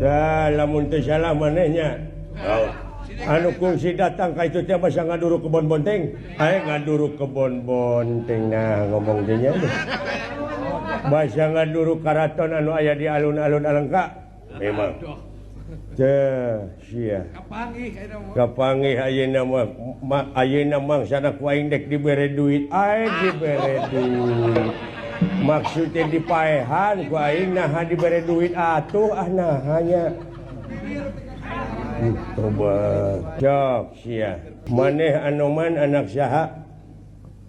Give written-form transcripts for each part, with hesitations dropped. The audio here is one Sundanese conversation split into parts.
Dah lamun teu salah manehnya. Anu kungsi datang ka itu teh basa ngaduru kebon bonteng. Aya ngaduru kebon bonteng nah ngomong teh nya. Basa ngaduru karaton anu aya di alun-alun Alengka. Memang. Teh sia. Kapanggih ayeuna mah ayeuna mangsana ku aing dek dibere duit. Aing dibere duit. Maksudnya dipaehan ku aing naha dibere duit atuh ah naha nya. Tobat. Cok sia. Maneh Anoman anak saha?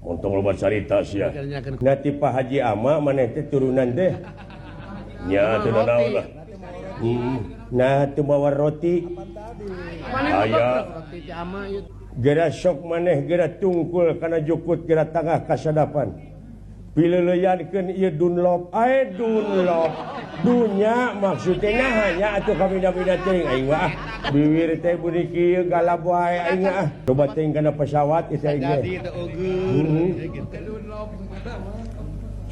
Untung loba carita sia. Na ti Pak Haji Ama maneh teh turunan teh. Nya teu naon lah. Nah teu mawa roti. Aya. Gera sok maneh gera tungkul kana jukut gera tangah kasadapan. Pileuleyankeun ieu Dunlop, ae Dunlop. Dunya maksudnya naha nya atuh kabida-bida teuing aing mah. Biwir teh beuki kieu galap wae aing ah. Coba teuing kana pesawat ieu teh aing teh.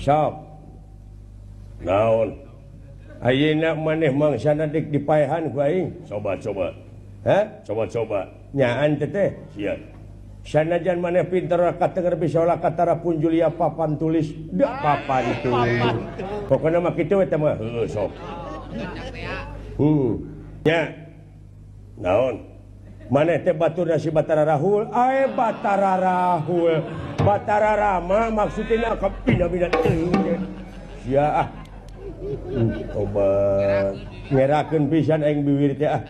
Sok. Naon? Ayeuna maneh mangsana dek dipaehan ku aing. Coba-coba. Hah? Coba-coba. Nyaan teh teh. Sia. Sanajan maneh pinter katenger bisa olah katara pun Julia papan tulis. Da papan tulis. Pokona mah kitu we teh mah. Heuh sok. Nya. Naon? Maneh teh baturna si Batara Rahul. Ae Batara Rahul. Batara Rama maksudna kapina-bina teuing. Sia ah. Tobat. Ngerakeun pisan aing biwir teh ah.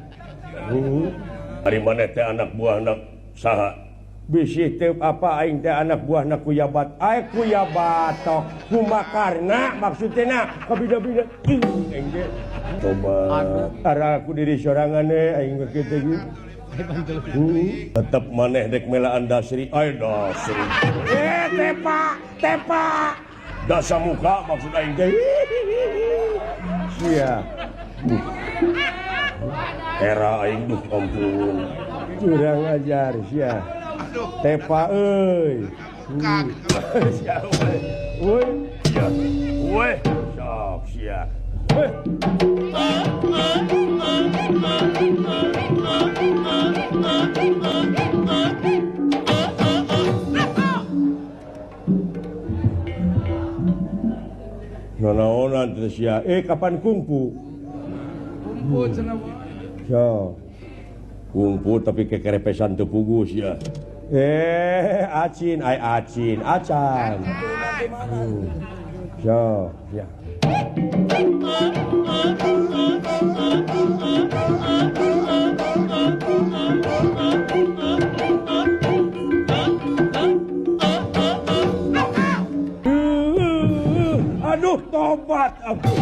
Ari maneh teh anak buahna saha? Bisi teu apa aing teh anak buahna Kuyabat. Ae Kuyabatok. Kumakarna maksudna kabida-bida teuing aing teh. Tobat. Ara ku diri sorangan we aing mah kitu ge. Tetep maneh dek melaan Dasri. Ae Dasri. Eh tepa, tepa. Dasa muka maksud aing teh. Sia. Era aing duh ampun. Curang ajar sia. Tepa euy. Sia we. Sia. We. Sok sia. We. Nanaonan teh sia. Kapan kungfu? Kungfu cenah. So. Kungfu tapi kekerepesan teu pugu sia. Acin, ai acin, acan. So, ya. Aduh, tobat aku.